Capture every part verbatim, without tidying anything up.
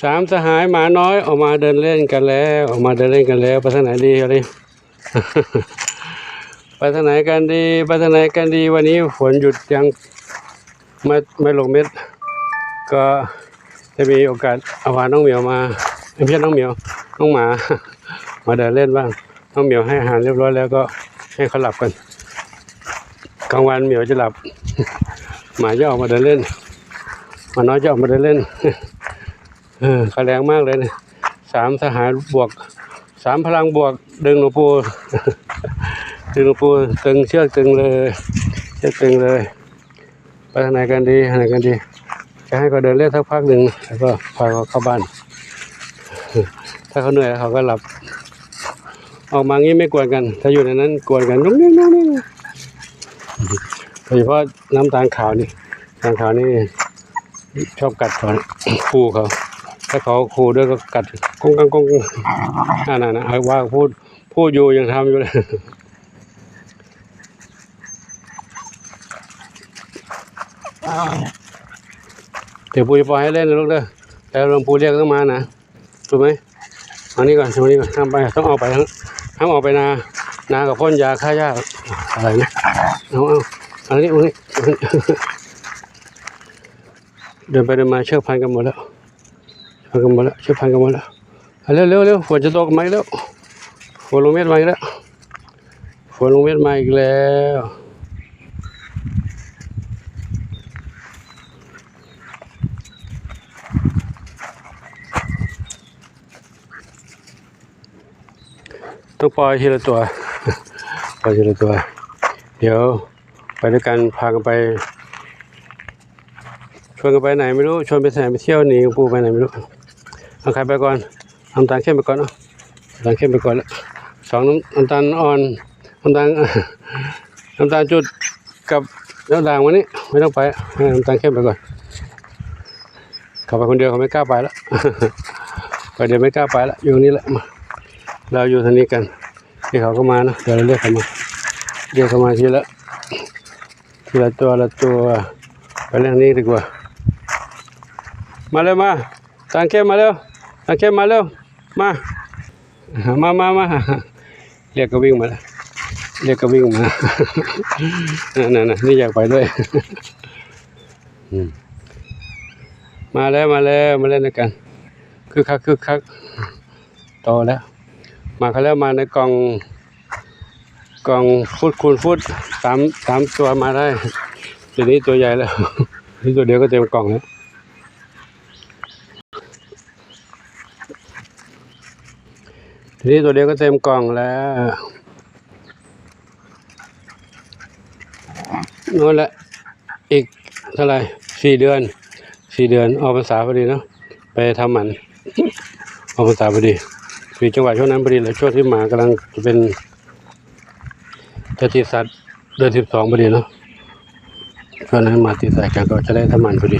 สามสหายหมาน้อยออกมาเดินเล่นกันแล้ว ออกมาเดินเล่นกันแล้ว ไปทางไหนดีวันนี้ ไปทางไหนกันดี ไปทางไหนกันดี วันนี้ฝนหยุดยัง ไม่ไม่ลงเม็ด ก็จะมีโอกาสเอาพาน้องเหมียวมา ไม่ใช่น้องเหมียว น้องหมา มาเดินเล่นบ้าง น้องเหมียวให้อาหารเรียบร้อยแล้วก็ให้เขาหลับกัน กลางวันเหมียวจะหลับ หมาจะออกมาเดินเล่น หมาน้อยจะออกมาเดินเล่น เออเขาแรงมากเลยเนี่ย สามสหายบวก สามพลังบวก ดึงหลวงปู่ ดึงหลวงปู่ ตึงเชือกตึงเลย เชือกตึงเลย ไปทางไหนกันดี ทางไหนกันดี จะให้เขาเดินเล่นสักพักหนึ่ง แล้วก็พาเขาเข้าบ้าน ถ้าเขาเหนื่อยแล้วเขาก็หลับ ออกมางี้ไม่กวนกัน ถ้าอยู่ในนั้นกวนกัน นุ่งนิ่งนุ่งนิ่ง โดยเฉพาะน้ำตาลขาวนี่ ตาลขาวนี่ ชอบกัดเขา คู่เขา ถ้าเขาคู่ด้วยก็กัด ก้งกังก้งกัง นั่นน่ะนะ ว่าพูด พูดอยู่ยังทำอยู่เลย เดี๋ยวปู่จะปล่อยให้เล่นนะลูกเด้อ แต่หลวงปู่เรียกต้องมานะ ถูกไหม เอานี่ก่อน เอานี่ก่อน ห้ามไป ต้องออกไปทาง ห้ามออกไปนา นากับพ่นยาฆ่าหญ้า อะไรนะ เอา เอา เอานี่ เอานี่ เดินไปเดินมาเชือกพันกันหมดแล้ว พันกันหมดแล้ว เชือกพันกันหมดแล้ว เอาเร็วเร็วเร็ว ฝนจะตกมาอีกแล้ว ฝนลงเม็ดมาอีกแล้ว ฝนลงเม็ดมาอีกแล้ว ต้องปล่อยทีละตัว ปล่อยทีละตัว เดี๋ยวไปด้วยกัน พากันไป ชวนกันไปไหนไม่รู้ ชวนไปไหน ไปเที่ยวหนีหลวงปู่ไปไหนไม่รู้ เอาใครไปก่อน น้ำตาลเข้มไปก่อนเนาะ น้ำตาลเข้มไปก่อนละ สองน้ำ น้ำตาลอ่อน น้ำตาล น้ำตาลจุดกับน้ำด่างวันนี้ ไม่ต้องไป ให้น้ำตาลเข้มไปก่อน เขาไปคนเดียวเขาไม่กล้าไปละ ไปเดี๋ยวไม่กล้าไปละ อยู่นี่แหละ มา เราอยู่ทางนี้กัน นี่เขาก็มานะ เดี๋ยวเราเรียกเขามา เรียกเขามาทีละ ทีละตัวละตัว ไปเรื่องนี้ดีกว่า มาเร็วมา ตาลเข้มมาเร็ว ตาลเข้มมาเร็ว มา มามามา เรียกก็วิ่งมาแล้ว เรียกก็วิ่งมา นั่นน่ะ นี่อยากไปด้วย อืม มาแล้ว มาแล้ว มาเล่นด้วยกัน คึกคัก คึกคัก โตแล้ว มาเขาแล้ว มาในกล่อง กล่องฟุตคูณฟุต สาม สามตัวมาได้ ตัวนี้ตัวใหญ่แล้ว นี่ตัวเดียวก็เต็มกล่องแล้ว ทีนี้ตัวเดียวก็เต็มกล่องแล้ว นั่นแหละ อีกเท่าไหร่ สี่เดือน สี่เดือน ออกพรรษาพอดีเนาะ ไปทำหมัน ออกพรรษาพอดี มีจังหวะช่วงนั้นพอดีเลย ช่วงที่หมากำลังจะเป็น จะติดสัตว์ เดือนสิบสองพอดีเนาะ ช่วงนั้นหมาติดสัตว์กันก็จะได้ทำหมันพอดี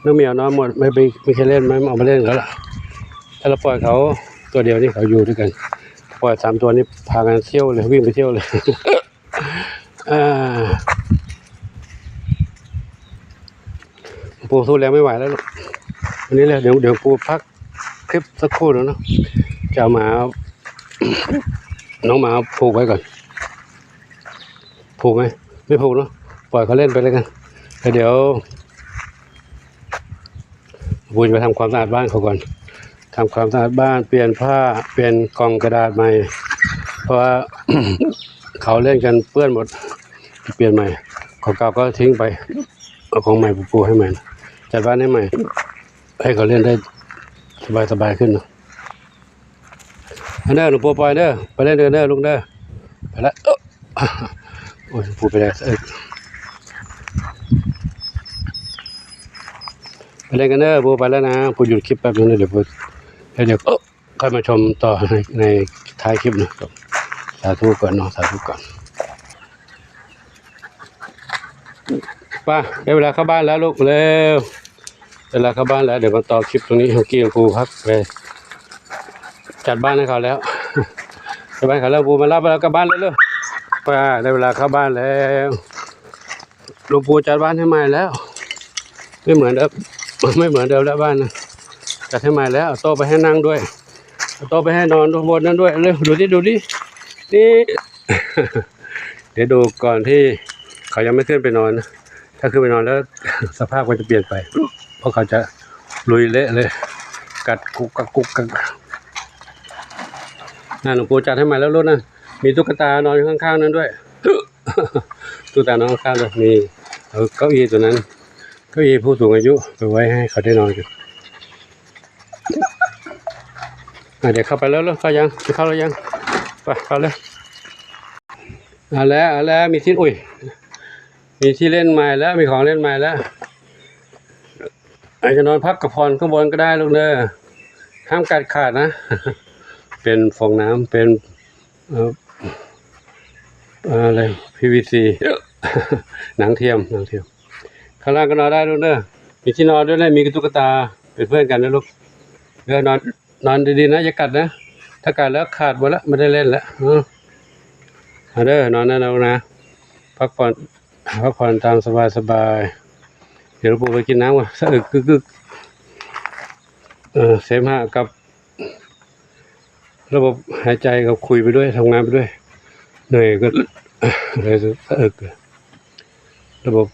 น้องเหมียวนอนหมด ไม่ไป ไม่ใช่เล่น ไม่เอามาเล่นแล้วล่ะ ถ้าเราปล่อยเขาตัวเดียวนี่เขาอยู่ด้วยกัน ปล่อยสามตัวนี่พากันเที่ยวเลย วิ่งไปเที่ยวเลย อ่า ปู่สู้แรงไม่ไหวแล้วลูก วันนี้เลย เดี๋ยว เดี๋ยวปู่พักคลิปสักครู่หนึ่งเนาะ จะเอาหมา น้องหมาผูกไว้ก่อน ผูกไหม ไม่ผูกเนาะ ปล่อยเขาเล่นไปเลยกัน แล้วเดี๋ยว ปู่จะไปทำความสะอาดบ้านเขาก่อน ทำความสะอาดบ้าน เปลี่ยนผ้า เปลี่ยนกล่องกระดาษใหม่ เพราะว่า เขาเล่นกันเปื้อนหมด เปลี่ยนใหม่ ของเก่าก็ทิ้งไป เอาของใหม่ปูให้ใหม่ จัดบ้านให้ใหม่ ให้เขาเล่นได้สบายๆขึ้นเนาะ อันเด้อ หลวงปู่ปล่อยเด้อ ไปเล่นเด้อ เด้อ ลุงเด้อ ไปละ เอ้อ โอ้ย ปู่ไปแล้ว เอ้ย ไปเล่นกันเด้อ ปู่ไปแล้วนะ ปู่หยุดคลิปแป๊บนึงนะ เดี๋ยวปู่ แล้วเดี๋ยว เอ้อ ค่อยมาชมต่อใน ในท้ายคลิปนะ สาธุก่อนเนาะ สาธุก่อน ไป ได้เวลาเข้าบ้านแล้วลูก เร็ว เวลาเข้าบ้านแล้ว เดี๋ยวมาต่อคลิปตรงนี้ เมื่อกี้ปู่พักไป จัดบ้านให้เขาแล้ว จัดบ้านเขาแล้ว ปู่มารับแล้ว กลับบ้านเลยเร็ว ไป ได้เวลาเข้าบ้านแล้ว หลวงปู่จัดบ้านให้ใหม่แล้ว ไม่เหมือนเดิม ไม่เหมือนเดิมแล้วบ้านนะ จัดให้ใหม่แล้ว เอาโต๊ะไปให้นั่งด้วย เอาโต๊ะไปให้นอนบนนั้นด้วย เร็ว ดูดิ ดูดิ นี่ เดี๋ยวดูก่อนที่เขายังไม่ขึ้นไปนอนนะ ถ้าขึ้นไปนอนแล้ว สภาพก็จะเปลี่ยนไป เพราะเขาจะลุยเละเลย กัดกุกกักกุกกัก นั่นหลวงปู่จัดให้ใหม่แล้วลูกนะ มีตุ๊กตานอนอยู่ข้างๆนั้นด้วย ตุ๊กตานอนข้างๆเลย มี เอาเก้าอี้ตัวนั้น เก้าอี้ผู้สูงอายุไปไว้ให้เขาได้นอนกัน อ่ะ เดี๋ยวเข้าไปแล้ว เข้ายัง เข้าแล้วยัง ไป เข้าเลย เอาแล้ว เอาแล้ว มีที่ อุ้ย มีที่เล่นใหม่แล้ว มีของเล่นใหม่แล้ว อาจจะนอนพักกับผ่อนข้างบนก็ได้ลูกเด้อ ห้ามกัดขาดนะ เป็นฟองน้ำ เป็น เอ่อ อะไร พีวีซี หนังเทียม หนังเทียม ข้างล่างก็นอนได้ลูกเด้อ มีที่นอนด้วยนะ มีตุ๊กตา เป็นเพื่อนกันนะลูก เด้อ นอน นอนดีๆนะ อย่ากัดนะ ถ้ากัดแล้วขาดหมดละ ไม่ได้เล่นละ เออ เอาเด้อ นอนได้แล้วนะ พักผ่อน พักผ่อนตามสบายๆ เดี๋ยวหลวงปู่ไปกินน้ำก่อน สะอึกกึกกึก เออ เสมหะกับ ระบบหายใจก็คุยไปด้วย ทำงานไปด้วย เหนื่อยก็ เลยสะอึก ระบบ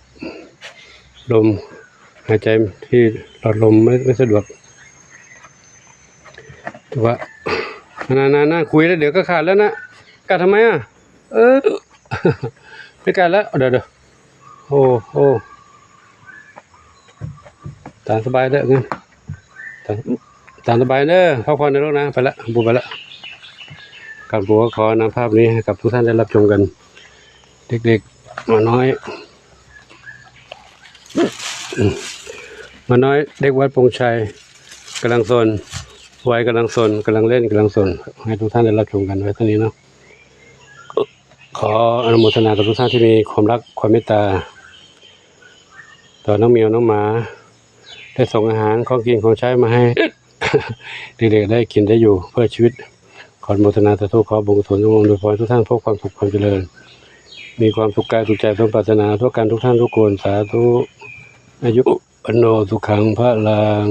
ลมหายใจที่หลอดลมไม่ ไม่สะดวก แต่ว่า นานๆๆ คุยแล้วเดี๋ยวก็ขาดแล้วนะ กัดทำไมอ่ะ เออ ไม่กัดแล้ว เดี๋ยวๆ โอ้โห ตามสบายเด้อ ตาม ตามสบายเด้อ พักผ่อนนะลูกนะ ไปละ ปู่ไปละ ครับ ปู่ก็ขอนำภาพนี้ให้กับทุกท่านได้รับชมกัน เด็กๆ หมาน้อย หมาน้อย เด็กวัดปงชัย กำลังซน วัยกำลังซน กำลังเล่น กำลังซน ให้ทุกท่านได้รับชมกันไว้เท่านี้เนาะ ขออนุโมทนากับทุกท่านที่มีความรัก ความเมตตา ต่อน้องแมวน้องหมา ได้ส่งอาหาร ของกิน ของใช้มาให้ เด็กๆ ได้กินได้อยู่เพื่อชีวิต ขออนุโมทนาสาธุ ขอบุญกุศลจงอำนวยพรทุกท่านพบความสุขความเจริญ มีความสุขกายสุขใจสมปรารถนาทั่วกันทุกท่านทุกคน สาธุ อายุวัณโณสุขังพลัง